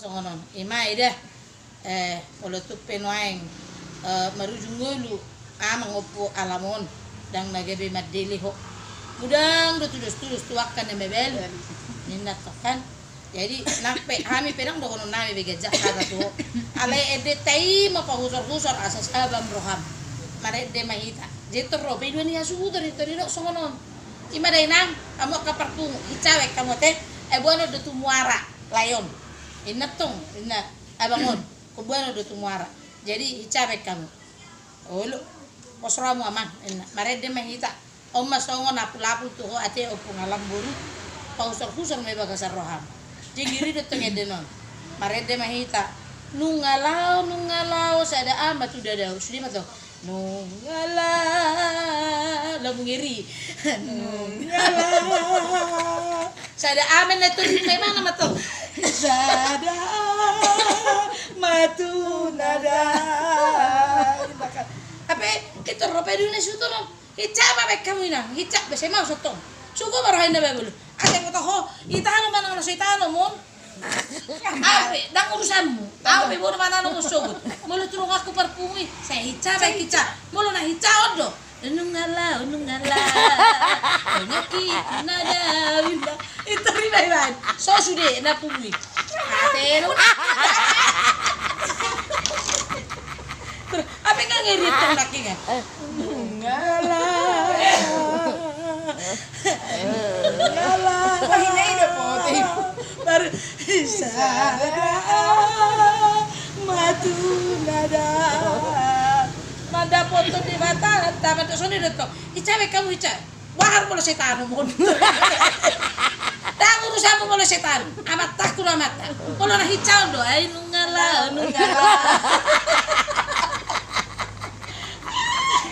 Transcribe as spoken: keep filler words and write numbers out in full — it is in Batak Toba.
Songon on, ima ida, eh, molo tung pe nuaeng, eh, marujung ngolu amang Ompu Alam on, ndang na gabe mandele ho. Mudang do tudos-tudos tu angka na mabalu. Ninna tong kan. Jadi, nang pe, hami pe ndang dohonon nami be ganjang hata tu ho. Alai endenta i ma pahusor-husor asa sabam roham. Marende ma hita. Jadi tor ro pe dua ni hasuhuton i tor didok songon on. Ima da inang, hamu angka parpungu, hinsa baen hamu ate, eh, boanon do tu muara, lae on. Ninna tong, ninna abang on, ingkon boanon do tu muara. Jadi hinsa baen hamu. Olo, pos rohamu amang, ninna. Marende ma hita. On ma songon apul-apul tu ho ate Ompung Alam boru. Pahusor-husor ma i bagasan roham. Jadi iri do tong ende non. Marende ma hita. Nunga laho, nunga laho, sada aha ma tu dadaon. Sude ma tong. Nunga laho, laho mungeri. Nunga laho. Sada aha ma na tu, memang nama tong. Sada aha ma tu na da. Hape, itu ro pe dua ni hasuhuton. Hinsa ma baen hamu inang, hinsa, be sai mau so tong. Sugo ma roha inna bae bolu. Asa boto ho, itanom manang na so itanom on. Au pe, ndang urusanmu. Au pe bodo manang na sogot. Molo tu donganku parpungu i, sai hinsa baen hinsa. Molo na hinsa on do. Nunga laho, nunga laho. Banyak i na dawin da. Itu ribai baen. So sude na pungu i. Ate do. Terus, apa yang ngeri tong laki kan? Nunga laho. Nunga laho. Wah, ini ide pote. Baru, sada aha ma tu na da. Mandapothon di mata, tamat tu soni do tong. Hinsa baen hamu hinsa. Bahar molo sai tanom on. Ndang urusanmu molo sai tanom. Amantangku do amanta. Molo na hinsa on do. Ai nunga laho, nunga laho.